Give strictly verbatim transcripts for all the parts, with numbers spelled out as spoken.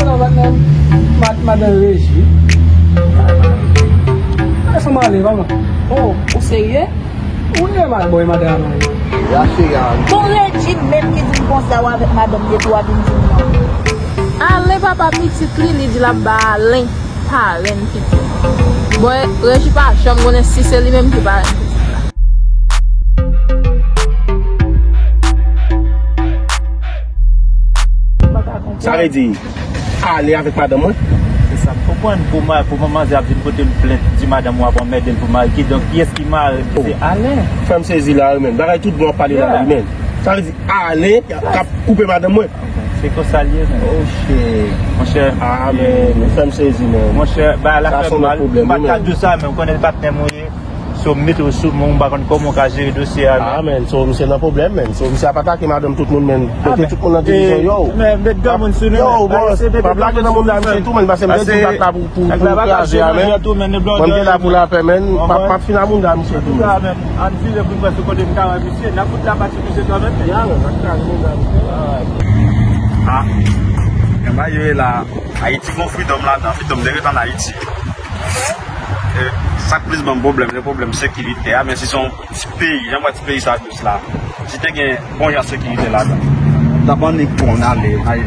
Non, madanm, mad-, madanm Reji. Lèse m ale, manman. Oh, ou serye? Ou ye mal boy madanm. Ya cheri a. Bon, Reji menm ki di m konsa w avèk madanm li epi w ap vin di m non. Alen papa pitit li, li di l ap ba Alen parenn pitit. Bon, Reji pa janm konnen si se li menm ki parenn pitit la. Sa vle di, ale avèk madanm mwen? Se sa m konprann. Pou ma-, pou manmanzè ap vin pote l plent, di madanm ou ap anmède l pou mari, kidonk kiyès ki mari? Se Alen. Fè m sezi la wi, men. Bagay tout bon ap pale la wi, men. Sa vle di, Alen k ap koupe madanm mwen? Se konsa l ye, men. Oh, shit. Monchè, ah, men, fè m sezi, men. Monchè, bagay la fè m mal. M pa t ka di w sa, men m konnen patnè m ou ye. So, m mete w sou men, m pa konn kòman w ka jere dosye a, men. Ah, men, so, misye nan pwoblèm, men. So, misye ap atake madanm tout moun, men. Mete tout moun nan divizyon, yo. Men, met granmoun sou nou, men. Yo, bòs, pa blague nan moun la, misye tou, men, paske m te di w la pou, pou, pou kraze a, men. Mwen, m te la pou lapè, men. M ap, m ap fin a moun la, misye tou, men. Ann vire pou n wè sou kote n ka wè misye. N ap fout la pati misye kanmenm, men. Ya, men, n ap kraze moun la, misye. Ah, men bagay yo ye la. Ayiti gon freedom ladan. Freedom de ret ann Ayiti. E, sa k plis ban m pwoblèm, se pwoblèm sekirite a, men si se yon ti peyi, jan m wè ti peyi sa dous la, si te gen bon jan sekirite ladan, m t ap annik pran n ale, n al,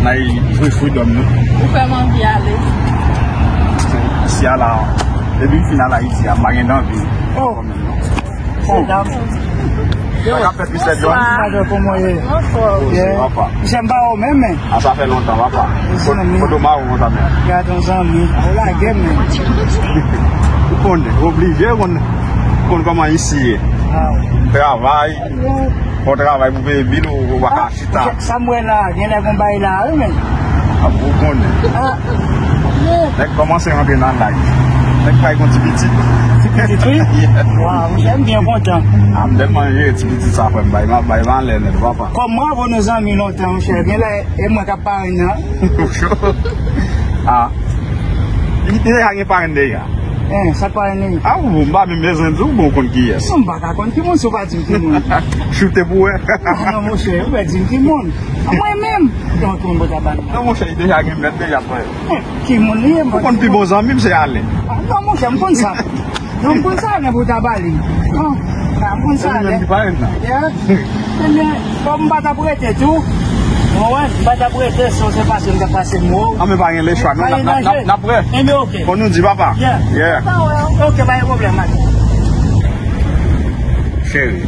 n al jwi freedom nou. Ou fè m anvi ale. Isi a la, depi m fin al Ayiti a, m pa gen anvi. Oh. Bon. Sa k ap fèt, Mister John? Bonswa. Bonswa. Papa. Misye m pa wè w menm, men. A, sa fè lontan, papa. Kote w mare w konsa, men? Gade yon zanmi. Ou lage m, men. Ou konnen, oblije konn, konn kòman isi ye. Ah. Travay. Fò travay pou peye bil ou, ou pa ka chita. Sa m wè la, gen nèg yon bay la, wi, men. A, ou konnen. Ah. Nèg kòmanse rantre nan laj. Nèg pral gon ti pitit. Ti pitit, wi? Yeah. Waw, monchè, m byen kontan. Ah, m tèlman jere ti pitit sa, frè m, bay, bay malè nèt, papa. Kòm mwen avè w nou zanmi lontan, monchè, gen lè e mwen k ap parenn nan. Ah. Li, li deja gen parenn deja. Hein, sa k parenn li? Ah, ou, m pa menm bezwen di w, bon, ou konn kiyès. Non, m pa ka konn ki moun si w pa di m ki moun. Choute pou wè. Ah, non, monchè, ou pa di m ki moun. A mwen menm. Donk, moun bòt a bal la. Non, monchè, li deja gen mèt deja, frè. Hein, ki moun li ye, m pa... Ou konn pi bon zanmi m, se Alen. Ah, non, monchè, m konn sa. Non, m konn sa, men pou ta bali. Non, sa, m konn sa, men. Se li menm ki parenn nan. Yeah. Ebyen, kòm m pa t ap rete tou, ou konprann, m pa t ap rete, so se pase m t ap pase m wè w. Ah, men pa gen lechwa, non, n ap, n ap, n ap, n ap wè. Ebyen, oke. Fò nou di, papa. Yeah. Yeah. Oke, pa gen pwoblèm, maten. Cheri.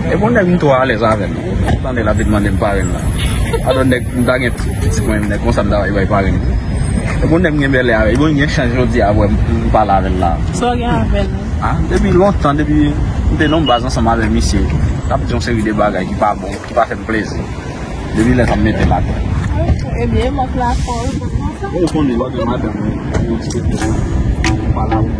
E bon nèg m twò alèz avè l. Tande l ap vin mande m parenn la. Alò nèg m ta gen pitit mwen, nèg konsa m ta bay parenn. E bon nèg m gen bèlè avè l. E bon gen chans jodi a wè m, m pale avè l la. Sa w gen avè l? Ah, depi lontan, depi m te nan yon baz ansanm avè misye. L ap di yon seri de bagay ki pa bon, ki pa fè m plezi. Depi lè sa m mete l atè. Ebyen, e mòf la fò wi, konn konsa. Bon, ou konnen lòt de madanm mwen, yon ti kote, m pale avè l.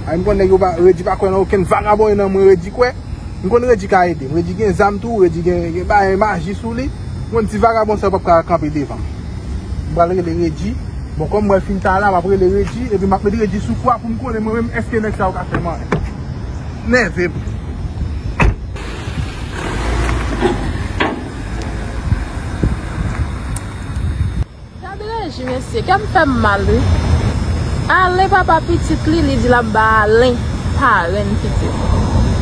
Ay, m konn nèg yo pa, Regi pa kwè nan okenn vagabon nan mwen, Regi kwè. M konn Regi ka ede m. Regi gen zam tou, Regi gen, gen bagay maji sou li. M konn ti vagabon sa yo p ap ka kanpe devan m. M pral rele Regi. Bon, kòm mwen fin ta la, m ap rele Regi, epi m ap met Regi sou kou a pou m konnen mwen menm, èske nèg sa yo ka fè m anyen. Nève m. Gad Reji, mesye, kè m fè m mal, wi. Alen papa pitit li, li di l ap ba Alen parenn pitit.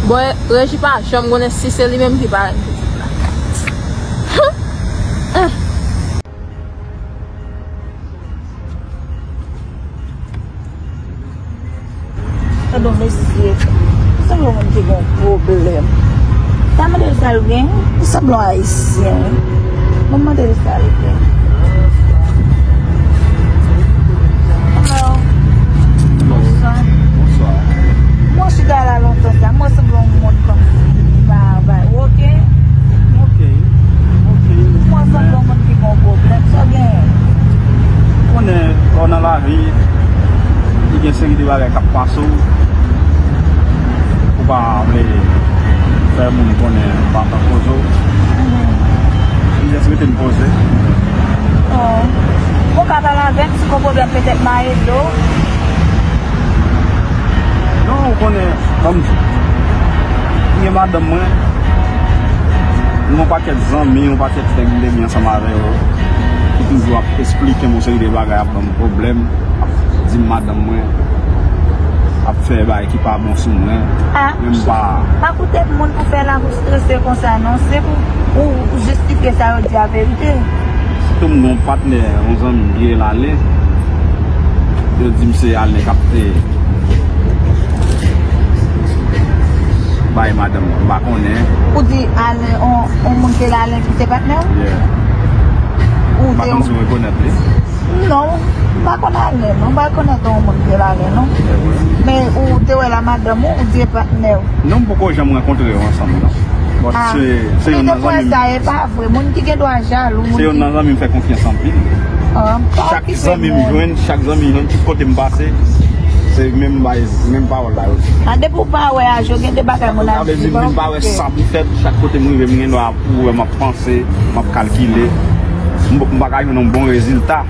Bon, Reji pa janm konnen si se li menm ki parenn pitit la. Gadon mesye, li sanble yon moun ki gen yon pwoblèm. Ta mande l sa l gen, li sanble yon ayisyen, wi. Ban m mande l sa l gen. Hello. Bonswa. Bonswa. Mwen chita la lontan sa, mwen sanble yon moun kòmsi ki pa bay, ou oke? Ok. Ok. Mwen sanble yon moun ki gen yon pwoblèm, sa w genyen? Konnen, lè w nan lavi, li gen seri de bagay k ap pase w. Ou pa vle fè moun konnen ou pa antann koze w. Li jis rete n poze. Oh. Ou ka pale avè m, si gon pwoblèm, petèt m a ede w. Non, ou konnen, ban m di w. M gen madanm mwen, m gen yon pakèt zanmi, yon pakèt nèg m te gen ansanm avè yo, ki toujou ap esplike m yon seri de bagay, ap ban m pwoblèm, ap di m madanm mwen ap fè bagay ki pa bon sou mwen. Ah, men m pa pa koute moun pou fè la pou strese konsa non, se pou ou, ou jistifye sa yo di a verite. Sitou m gen yon patnè, yon zanmi m ki rele Alen. Yo di m se Alen k ap te bay madanm mwen, m pa konnen. Ou di Alen, on, on moun ki rele Alen ki se patnè w? Yeah. Ou m pa te konn si w rekonèt li. Non, m pa konn Alen, non, m pa rekonèt on moun ki rele Alen, non. Men ou te wè l a madanm ou, ou di e patnè w? Non, m poko janm rankontre yo ansanm, non. Bon, ah, se, se youn nan zanmi m. Sa e pa vre. Moun ki gen dwa jalou, moun ki... Se youn nan zanmi m fè konfyans anpil. Ah, m pa okipe moun. Chak zanmi m jwenn, chak zanmi m jwenn, tout kote m pase, se menm bay, menm pawòl la yo di. Ah, depi w pa wè a je w, gen de bagay moun ap di, pa okipe. Sa vle di, m vin pa wè sa pou fèt, chak kote m rive, m gen dwa pou wè m ap panse, m ap kalkile. M, m pa ka jwenn yon bon rezilta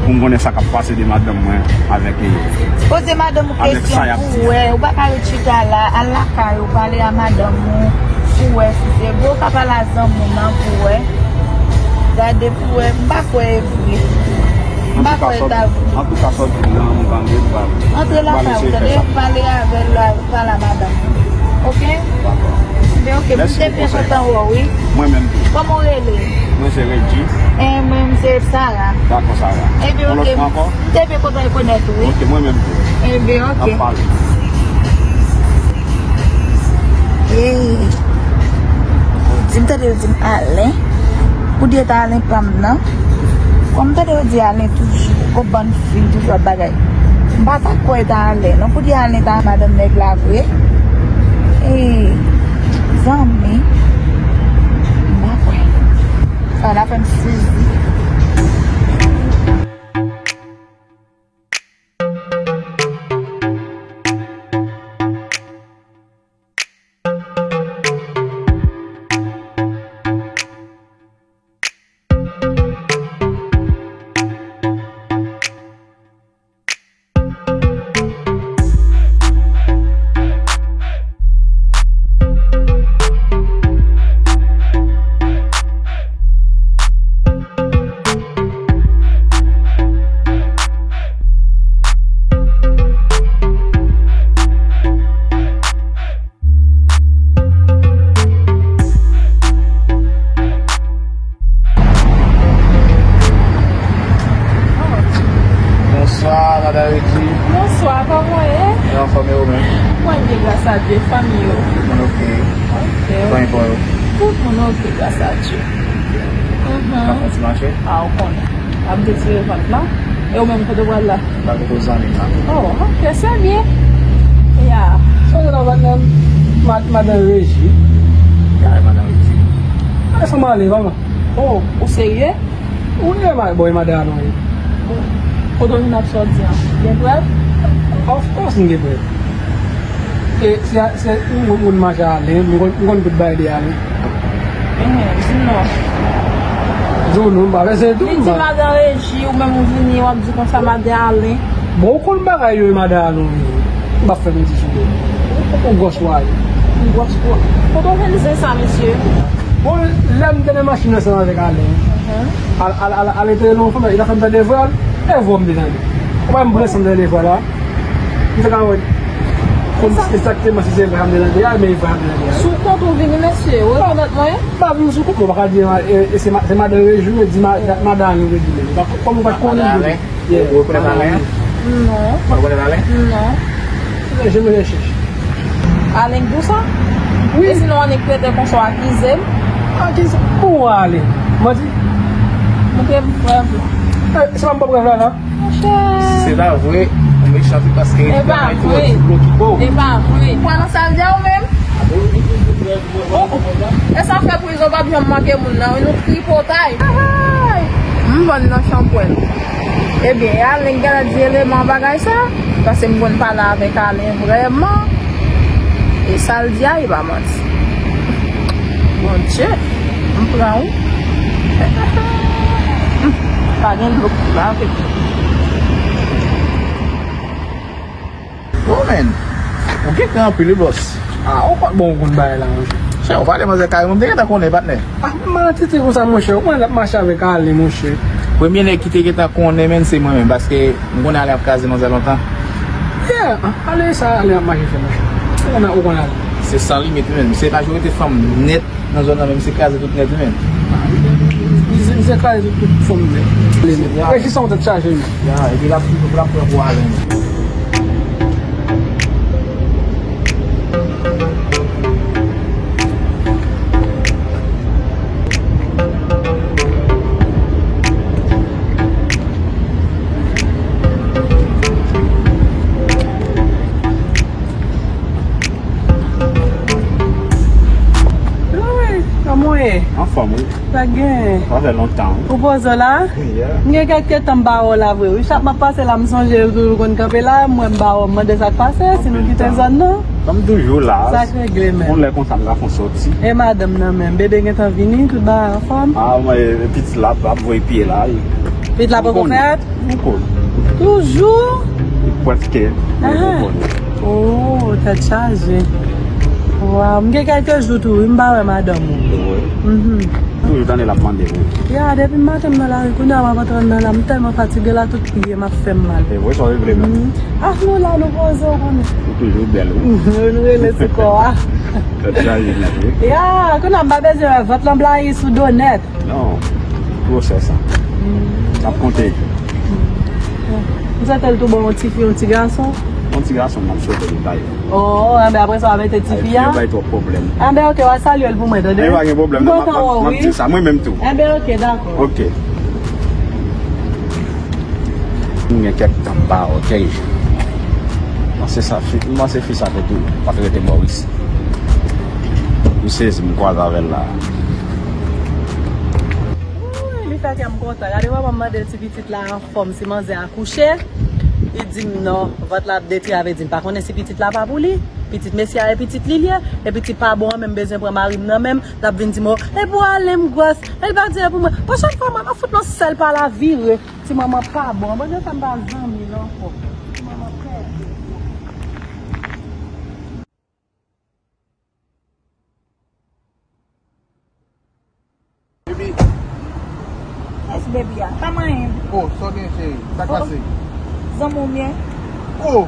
pou m konnen sa k ap pase de madanm mwen avèk, avèk sa y ap di. Poze madanm ou kesyon pou wè, ou pa ka ret chita la, al lakay ou, pale a madanm ou, pou wè si se vre, ou ka pale a zanmi w nan pou wè. Gade pou wè, m pa kwè e vre. M pa kwè e ta vre. Antouka, sa w di m nan, m tande, m pral, m pral eseye fè sa. Antre lakay ou, tande, pale avè l la. Pale a madanm ou. Oke? Dakò. Ebyen, oke, m te byen kontan wè w, wi. Mèsi pou konsèy la. Mwen menm tou. Kòman w rele? Mwen se Reggie. E mwen, m se Sarah. Dakò, Sarah. Ebyen, oke, m te byen kontan rekonèt ou, wi. Oke, mwen menm tou. Ebyen, oke. N ap pale. Ey. Di m tande yo di m Alen. Poudi e ta Alen pa m nan? Kòm m tande yo di Alen toujou, gon bann fi toujou ap bagay. M pa ta kwè e ta Alen non. Poudi Alen ta madanm nèg la vre? Ee, zanmi. M pa kwè. Sa la fè m sezi. Bonswa, madan Reggie. Bonswa, kòman w ye? Mwen anfòm, e ou menm? Mwen byen, gras a Dye, fanmi yo. Tout moun oke? Oke. Fanmi pa w yo? Tout moun oke, gras a Dye. Mhm. Ka fè ti mache? A, ou konnen. Ap detire vant lan. E ou menm, kote w pral la? M pral kote yon zanmi m la. Oh, ok, se byen. Ya. Sa w la, madanm? Mad-, madanm Reji. Ya, madanm Reji. Gade sa m ale, mama. Oh, ou serye? Wi, e ma-, bon, e madanm Anon, wi. Kote w vin ap sòti an? Gen prèv? Of course, m gen prèv. E se, se, m, m konn mache Alen, m konn, m konn tout bagay de Alen. Enhen, di m non. Di w non, m pa bezwen di w. Li di madan Reji, ou menm ou vini, w ap di konsa madan Alen. Bon, ou konn bagay yo, e madan Alen, wi. M p ap fè manti sou ou. Ou, ou gwòs ou ale. M gwòs ou. Kote w jwenn zen sa, mesye? Bon, lè m te nan machin ansanm avèk Alen. Al, al, al, Alen te rele yon fanm, li ta fè m tande vwa l, e vwa m te tande. Ou pa m pran sanm tande vwa la. M te ka wè konn egzakteman si se vwa m te tande a, men e vwa m te tande a. Sou kont ou vini, mesye, ou rekonèt mwen? M pa vin sou kont mwen, ou pa ka di, e, e se ma-, se madan Reji, ou di ma-, madan Alen, ou di menm. Kòm ou pa t konnen, ou di. Ou rekonèt Alen? Non. Ou pa rekonèt Alen? Non. Alen, je me recherche. Alen k di w sa? Wi. E sinon, Alen k rete konsa w akize m? Akize? Pou w Alen? Manti? Montre m prèv la. E, se pa m pran prèv la, non? Monchè. Si se ta vre, ou mechan tou paske e pa vre. E pa vre. Ou kwè nan sa l di a ou menm? Oh, oh. E sa fè prizon p ap janm manke moun nan, wi, nou tripotay. Ay! M vann nan chanpwèl. Ebyen, e Alen k genlè di eleman bagay sa, paske m konn pale avèk Alen vrèman. E sa l di a, e pa manti. Bondye, m pran ou. Pa gen dlo pou lave. Oh, man. Ou gen kran anpil, wi, bòs. Ah, ou pa bon konn bagay la, monchè. Chè, ou pale manzè kareman, m te gentan konnen, patnè. Ah, men maltete konsa, monchè, ou konn l ap mache avèk ale, monchè. Premye nèg ki te gentan konnen, menm, se mwen menm, paske m konnen ale ap kraze manzè lontan. Yeah, ale sa, ale ap mache fè, monchè. Ou konn, ou konn ale. Se san limit, wi, menm. Se majorite fanm nèt nan zòn nan, menm, se kraze tout nèt, wi, menm. Misye, misye kraze tout, tout fanm nèt. Rejis an tèt chaje, wi. Ya, epi l ap, l ap pran pou ale, menm. Wi, kòman w ye? Anfòm, wi. Sa k genyen? Sa fè lontan, wi. Ou poze w la? Yeah. M gen kèk tan m pa wè w la vre, wi. Chak m ap pase la, m sonje w toujou konn kanpe la, m wè m pa wè w, m mande sa k pase, si nou kite zòn nan. Ban m toujou la. Sa k regle menm? Yon lè konsa m ka fè yon sòti. E madanm nan menm? Bebe gentan vini, tout bagay anfòm? Ah, mwen, pitit la ap voye pye la, wi. Pitit la poko fèt? Poko. Toujou? Prèske. Poko. Oh, tèt chaje. Waw, m gen kèlke jou tou, wi, m pa wè madanm ou. Wi. Mhm. Toujou tande l ap mande pou. Ya, depi maten m nan lari, kounye a m ap antre nan la, m tèlman fatige la, tout pye m ap fè m mal. Se vre, sa w regle menm. Mhm. Ah, nou la, nou poze, w konnen. Ou toujou bèl, wi. Nou rele sou kò a. Tèt chaje nèt, wi. Ya, kounye a m pa bezwen wè vant lan blayi sou do nèt. Non, gwosè sa. Mm. N ap konte. Mm. M swete l tou bon, yon ti fi, yon ti gason. Yon ti gason, m ap swete li bay. Oh, anben apre sa, w a mete ti fi a? Ay, fi yo bay twòp pwoblèm. Anben, oke, w a salye l pou mwen, tande? Men pa gen pwoblèm, non, m ap, m ap, m ap di sa, mwen menm tou. Anben, oke, dakò. Oke. M gen kèk tan m pa wè, oke. M panse sa fi, m panse fi sa te tou, pa t rete Mòris. M sezi, m kwaze avè l la. Wi, li fè kè m kontan. Gade manman m mande l si pitit la anfòm, si manzè akouche. Li di m non, vant la ap detwi, a vle di m pa konnen si pitit la pa pou li. Pitit mesye a e pitit li l ye. E pitit pa bon an menm bezwen pran mari m nan men m. L ap vin di m, o, e pou ale m gwòs. E l pa di e pou mwen. Pwochèn fwa, mwen, m ap fout l yon sèl pale a vire. Ti manman pa bon. Bondye fè m pa zanmi l ankò. Ti manman pèdi. Baby. Yes, baby a. Pa manyen. Oh, sa w gen, cheri? Sa k pase? Zanmi w m ye. Oh.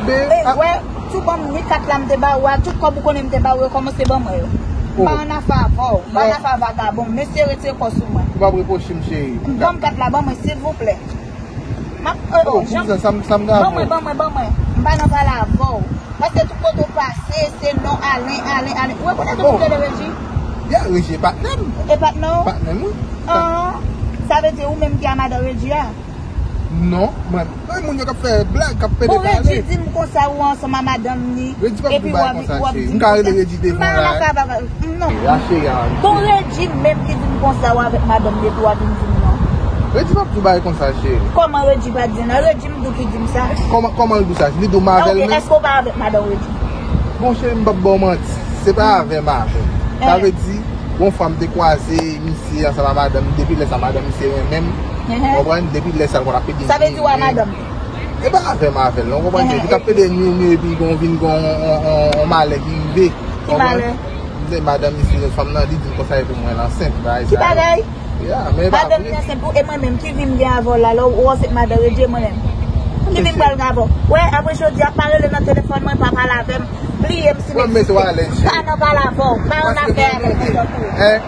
Be, e, a- wè, tou ban m ni kat la m te ba ou a, tout kòb ou konnen m te ba ou yo, kòmanse ban mwen yo. M pa ann afè avè w, m pa ann afè a vagabon. Mesye, retire kò sou mwen. Ou p ap repwoche m, cheri. Ban m kat la, ban mwen, silvouplè. M ap, e, oh, jan, sa m, sa m ban mwen, ban mwen, ban mwen. M pa nan pale avè w. Paske tout kote w pase, se non Alen, Alen, Alen. Ou rekonèt ou ki rele Regi? Ya, Regi e patnè m. E patnè w? Patnè m, wi. Ah, sa vle di ou menm ki a madan Regi a? Non, mwen, e moun yo k ap fè blag, k ap pede pale. Bon, Regi di m konsa ou ansanm a madanm li, epi w ap, w ap di m konsa. M ka rele Regi devan la. M pa nan afè avè, non. Ya, cheri a. Bon, Regi menm ki di m konsa ou avèk madanm li, epi w ap vin di m non. Regi p ap di w bagay konsa, cheri. Kòman Regi pa di non? Regi m di w ki di m sa. Kòman, kòman l di w sa? Li di w m avè l menm? Ok, èske w pa avèk madanm Regi? Bon, cheri, m p ap ba w manti. Se pa avè m avè l. Sa vle di, yon fwa m te kwaze misye ansanm a madanm li, depi lè sa madanm misye renmen m. Ou konprann? Depi lè sa l konn ap pede nwi nwi. Sa vle di w a madanm li? E pa avè m avè l, non, ou konprann? Li t ap pede nwi nwi epi gon vin gon on, on, on malè ki rive. Ki malè? M di madanm misye, fanm nan, li di m konsa e pou mwen l ansent, bagay sa yo. Ki bagay? Ya, men e pa vre. Madanm li ansent pou, e mwen menm, ki vi m gen avè w la, lè w ansent madan Regi e mwen menm. Ki vi m pral gen avè w? Wè, apre jodi a, pa rele nan telefòn mwen, pa pale avè m. Bliye m si menm si pa nan pale avè w, pa ann afè avè m. Hein?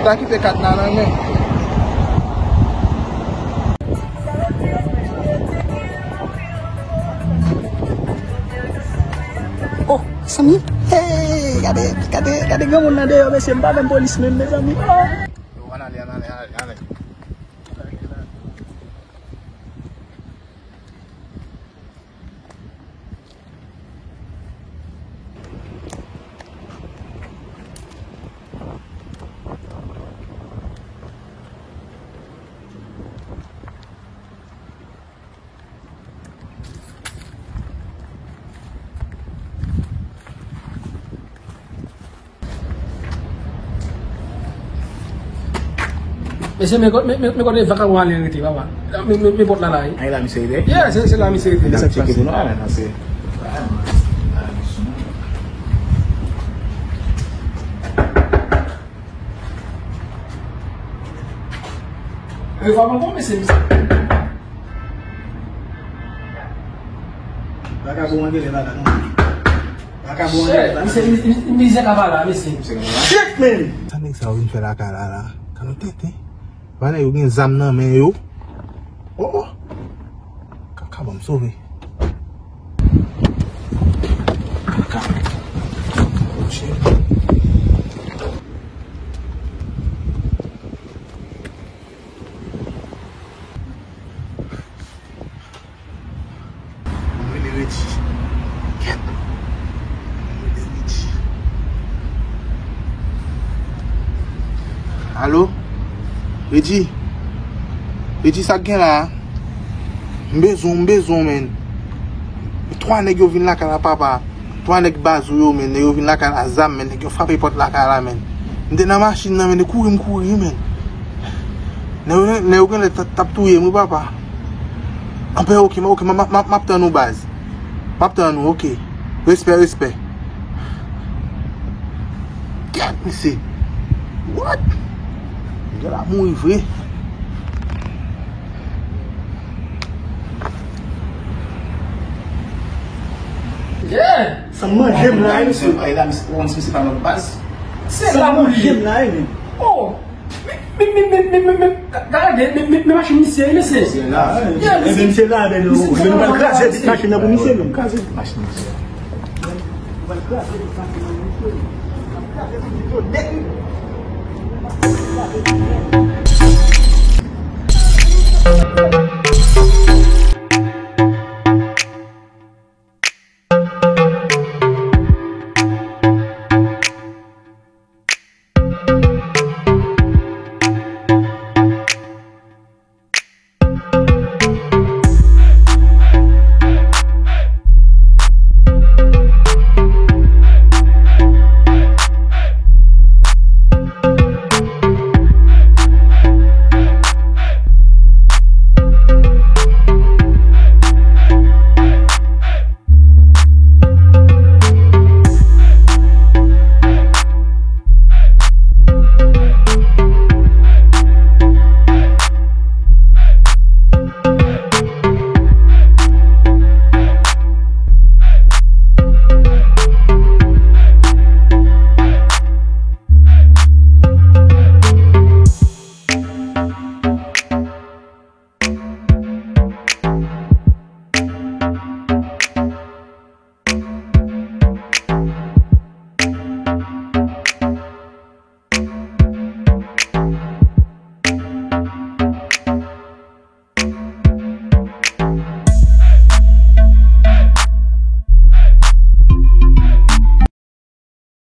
Ta kite kat la nan men. Oh, mezanmi. Hey, gade, gade, gade granmoun nan deyò, mesye, m pa menm polis menm, mezanmi. Oh. Ann ale, ann ale, ann ale, ann ale. Mesye, men kote, men, men, men kote vakabon Alen rete, papa. Men, men, men pòt la la, wi. A, e la misye rete? Yeah, se, se la misye rete. N ap tcheke pou nou, a, paske Yo pa bon, mesye, mesye. Vakabon an genlè pa la, non. Vakabon an genlè pa la. Misye, mi-, mi-, mizè ka pa la, mesye. Shit, man! Sa nèg sa yo vin fè lakay la, la? Gade yon tenten. Valè yo gen zam nan men yo. Oh, oh. Kaka ban m sove. Kaka. Oh, shit. Mwen rele Redi. Kèt. Mwen rele Redi. Alo? Redi? Redi, sa k gen la? M bezwen w, m bezwen w, menn. Twa nèg yo vin lakay la, papa. Twa nèg baz ou yo, menn, nèg yo vin lakay la zam, menn, nèg yo frape pòt lakay la, menn. M te nan machin nan, menn, e kouri m kouri, menn. Nèg yo, nèg yo genlè t ap, t ap touye m, wi, papa. Anben, oke, oke, m, m, m, m ap tann ou, baz. M ap tann ou, oke. Respè, respè. Gad, mesye. What? Nèg la mouri vre. Yeah! Sa manje m la, wi, mesye. Ay, la, misye, misye pa lòt baz. Se la pou li ye. Sa manje m la, wi, men. Oh! Men, men, men, men, men, men, gade, men, men, men machin misye, mesye. Misye la. Yeah, ebyen, misye la, men nou, nou pral kraze vit machin nan pou misye, menm. Kraze vit machin misye. Nou pral kraze vit machin nan pou misye, menm. Kraze vit yo nèt, wi.